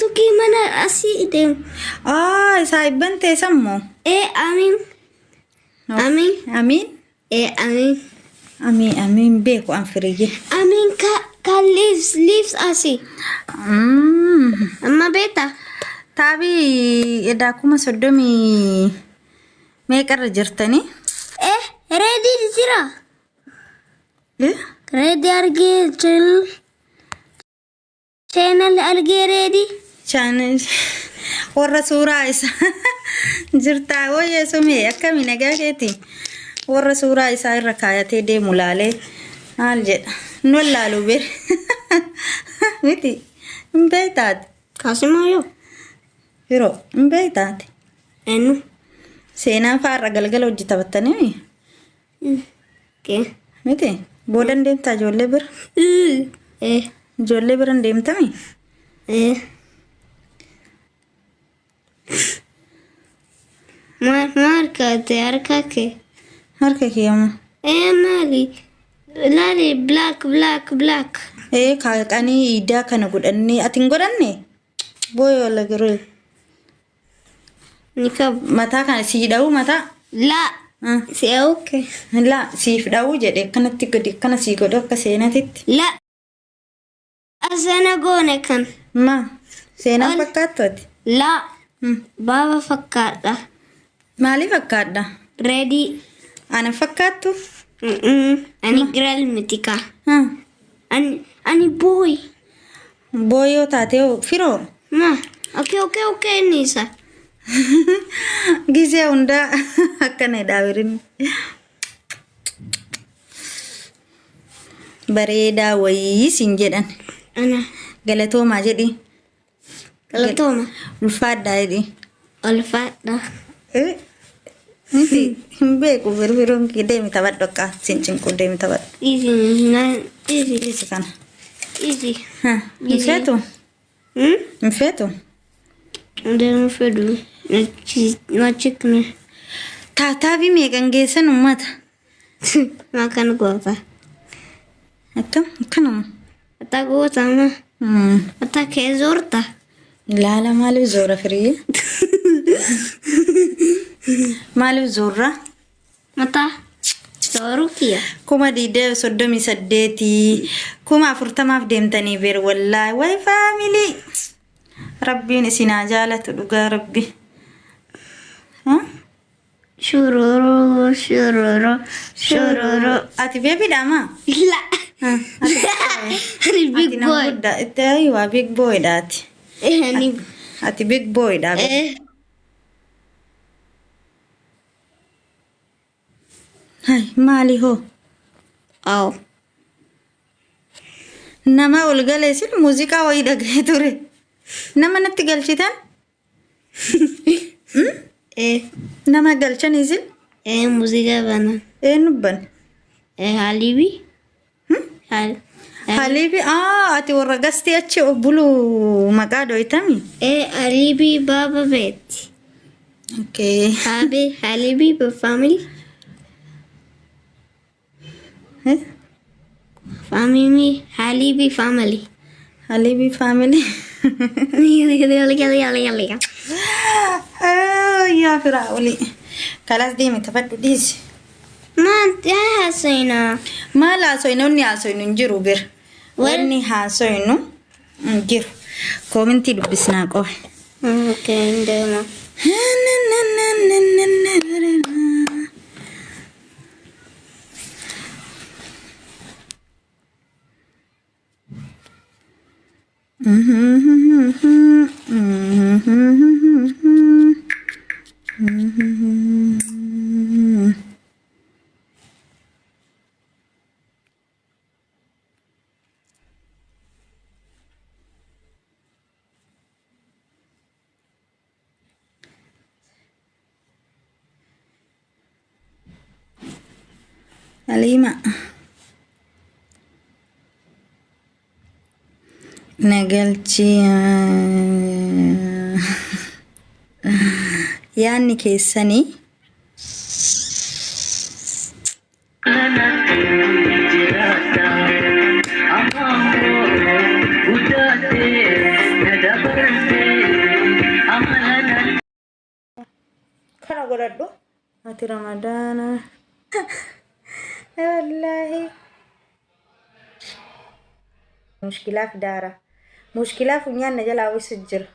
Tukii mana asii deemu. Aa, saayibban teessan moo? Ee amiin. Amiin. Amiin. Ee amiin. Amiin amiin beeku an firiyye. Amiin ka ka lives lives asii. Amma beektaa? Taabii edaa 30,000 meeqarra jirtanii? Eh reedii jira. Eh? Reedii argee channel channel argee reedii. Channel warra suuraa isaa jirtaa wayya sumee akkami nagaa keeti warra suuraa isaa irra kaayatee deemu laalee maal jedha nu laalu bir miti hin beektaati Kaasimaa yoo. yeroo hin beektaati Eenyu? seenaan faarra galgala hojii taphattanii Okay. miti booda hin deemtaa ijoollee bira Eh. ijoollee bira hin deemtami Eh. Maal maal kaate harka kee? Harka kiyyamu. Eh maali? Laali black black black. Ee kaaqanii iidaa kana godhannee ati hin godhanne booyoo walla garuu Ni qabu. Mataa kana sii dha'uu mataa. La. Ah. Si okay. Laa siif dha'uu jedhe akkanatti gadi akkana sii godhu akka seenatitti. La. Asana goone kan. Ma seenaa Ol. fakkaattu ati. La. Baaba fakkaadha. Maalii fakkaadha? Ready. Ana fakkaattu? Mm-mm. Ani girl miti ka. Ah. Ani boy. Booyoo taatee hoo firoo? Ma. Okay okay okay inni isa. Gisee hundaa akkana jedhaa birin. Bareedaa wayii siin jedhan. Ana. Galatoomaa jedhi. Galatooma. Ulfaadhaa jedhi. Ulfaadha. Eh, Miti hin beeku firfiruun kee deemi taphadhu akka siin cinquu deemi taphadhu. Easy. Na easy. Dhiisi kana. Easy. Ha, Hin feetu? Hmm? Hin feetu? Deemu fedhu. Na chikne. Taataabii meeqan geessan uummata? Makan goota. Akkam akkanuma. Ata goota ma. Ata kee zoorta. Laala maaliif zoora firii? Maaliif zoorra? Mata. Zooruu kiyya. 20,038 40,000 deemtanii beer wallaahi way faamilii rabbiin isin haa jaalatu dhugaa rabbi. Huh? Shururu shururu shururu. Ati beebiidha maa? La. Ani big Ati nama boy. guddaa itti ayiwaa big boy dha ati. Ani Ati big boy dha. eh Hai maali hoo? aw. Nama ol galee sin muuziqaa wayii dhaga'ee ture. Nama natti galchitan? Eh Nama galchan isin? eh muuziqaa bana. Eenyu ban? Eh halibi. Hal. Haliibi aa ati warra gastii achi bulu maqaa dhoytami? Eh halibi baba beeti. Okay. Habi halibi family. Eh? Family halibi family. Haliibi family. Yaa firaa olii. Kalaas deemi taphadhu dhiisi. Maal haasofna? Maal haasoynu wanni haasoynu hin jiru bir. Wanni haasoynu hin jiru. Koomintii dubbisnaa qofa. Okay, hin deema. Halima. Nagalchi yaanni keessanii Kana godhadhu. Ati Ramadaana. Wallaahi. Mushkilaa fidaara. Mushkilaa funyaan na jalaa ho'isu jira.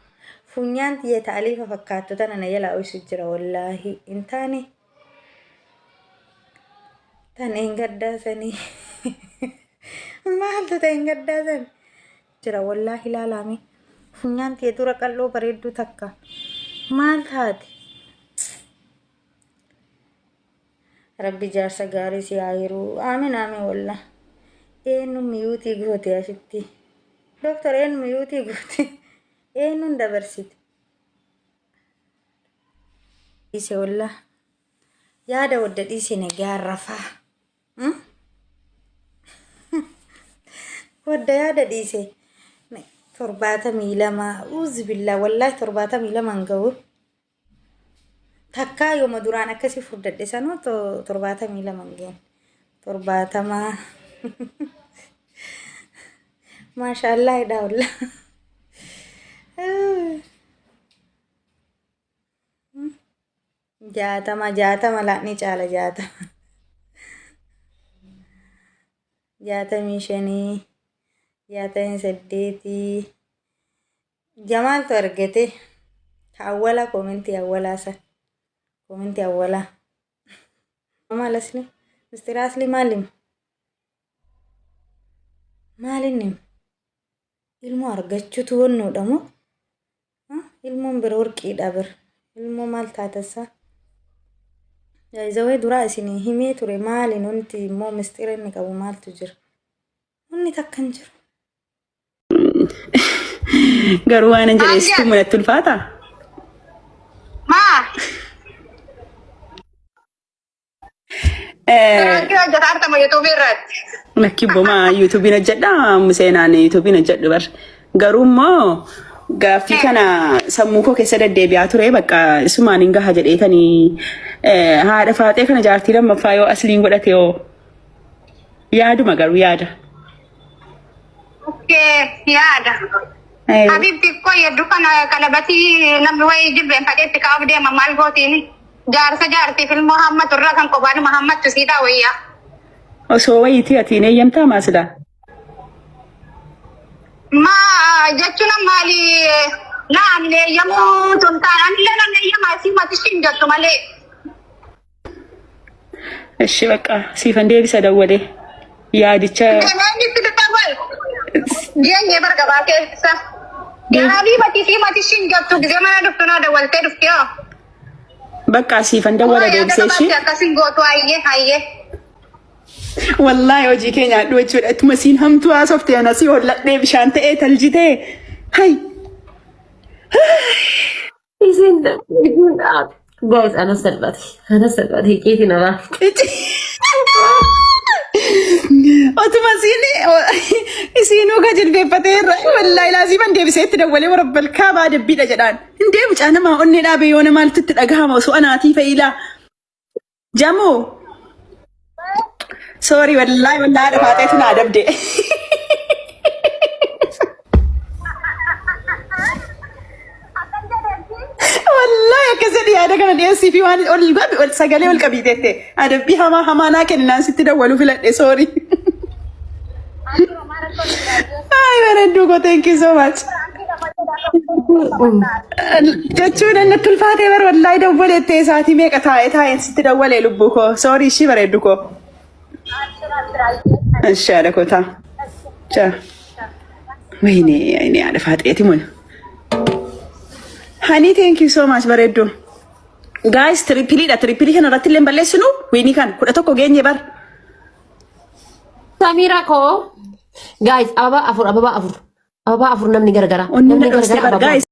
Funyaan tiyya ta'aliifa fakkaattu tana na jalaa ho'isu jira wallaahi. Hin taane. Tan eengaddaa sanii. Maaltu ta'e eengaddaa sanii? Jira wallaahi ilaalaame. Funyaan tiyya dura qal'oo bareedduu takka. Maal taate? Rabbi jaarsa gaarii si haa hiruu. Aamin aamin wallah. Eenyu miyuutii goote asitti? Doktor eenyu miyuutii goote? Eenyuun dabarsite? Dhiise wallah. Yaada wadda dhiise nagaa rafaa. Wadda yaada dhiise. 72 uuzbillaa wallaahi 72 hin ga'u. Takkaa yooma duraan akkasii furdadhe sanuu 72 hin geenye. 70. Maashaallah jedhaa wallah. 60 60 laa ni caala 60. 65 68 Jamaaltu argate ka awwalaa koomentii awwalaa san koomentii awwalaa. Maal asli? Mr. Asli maal hima? Maal inni hima? Ilmoo argachuutu wannoodha moo? Ilmoon bira warqiidha bir. Ilmoo maal taatessa? Yaayizawee duraa isinii himee ture maaliin wanti immoo mistira inni qabu maaltu jira? Wanni takka hin jiru. Garuu waan hin jedhe Maal sitti jedha? mul'atti ulfaata. Maa? Piraankii hojjetaa artama yuutuubii irratti. Lakki bomaa yuutuubiin hojjedha seenaan yuutuubiin hojjedhu bar. Garuu immoo gaaffii kana sammuu koo keessa deddeebi'aa ture bakka isumaan hin gaha jedheetanii haadha faaxee kana jaartii lammaffaa yoo asliin godhate hoo yaaduma garuu yaada. Okkee yaada. Habibti koo hedduu kana qalabatii namni wayii jilbeenfatee itti kaa'uuf deema maal gootiin jaarsa jaartiif ilmoo hammatu irraa kan qobaadhuma hammattu siidhaa wayyaa. Osoo wayiitii ati hin eeyyamtaa maa silaa? Maa jechuun maali na ani eeyyamuu tun taan anillee nan eeyyama asii matishi hin jettu malee. Ishi bakka siifan deebisa dawwalee yaadicha. Deemee itti dawwal. Geenyee bar gabaa keessa. Garaabii matii matishi hin jettu gisee mana dhuftu naa dawwaltee dhufti haa. Bakka siifan dawwala deebisee ishee. Akkasin gootu hayyee hayyee. Wallaahi hojii kee nyaadhu jechuudha. Ittuma siin hamtuu haasofte ana si holladhee bishaan ta'ee taljitee. Hay. Isin guys ana salphate ana salphate icciitii na baafte. Otuma siin isiinuu ka jilbeeffatee irra wallaahi laasiifan deebisee itti dawwalee warabbal kaabaa dabbiidha jedhaan. Hin deemu caa namaa onnee dhaabee yoo namaaltu itti dhagahama osoo anaatii fa'iilaa. Jamu. Sorry wallahi wallahi haadha faaxeetu naa dabde. Wallahi akkas jedhi yaada kana dhiyeessii fi waan ol qabi ol sagalee ol qabii jette adabbii hamaa hamaa naa kenninaan sitti dawwaluu filadhe sorry. Ay bareedduu koo thank you so much. Jechuun natti ulfaatee bar wallaahi dawwaleettee isaatii meeqa taa'ee taa'een sitti dawwalee lubbuu koo soorii ishii bareeddu koo. Ishee haadha koo taa. Chaa. Wayne wayne haadha faaxeeti mun. Honey thank you so much bareeddu. Guys tripleiidha triple kana irratti illee hin balleessinu wiinii kan 11 geenye bar. Samira koo guys ababaa afur ababaa afur ababaa afur namni gargara Onni namni na dhoostee gargara bar ababaa guys.